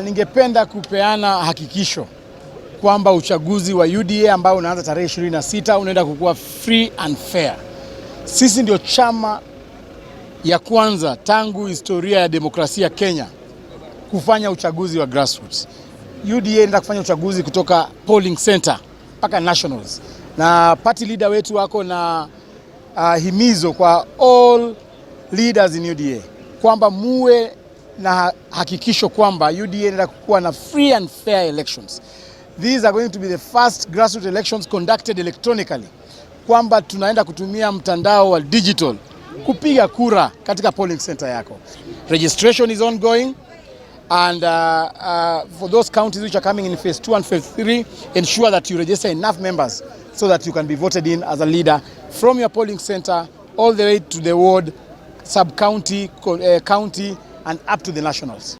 Ningependa kupeana hakikisho kwamba uchaguzi wa UDA ambao unaanza tarehe 26 unaenda kukuwa free and fair. Sisi ndio chama ya kwanza tangu historia ya demokrasia Kenya kufanya uchaguzi wa grassroots. UDA inaenda kufanya uchaguzi kutoka polling center mpaka nationals, na party leader wetu wako na himizo kwa all leaders in UDA kwamba muwe na hakikisho kwamba UDA inaenda kuwa na free and fair elections. These are going to be the first grassroots elections conducted electronically, kwamba tunaenda kutumia mtandao wa digital kupiga kura katika polling center yako. Registration is ongoing and for those counties which are coming in phase 2 and phase 3, ensure that you register enough members so that you can be voted in as a leader from your polling center all the way to the ward, sub-county, county and up to the nationals.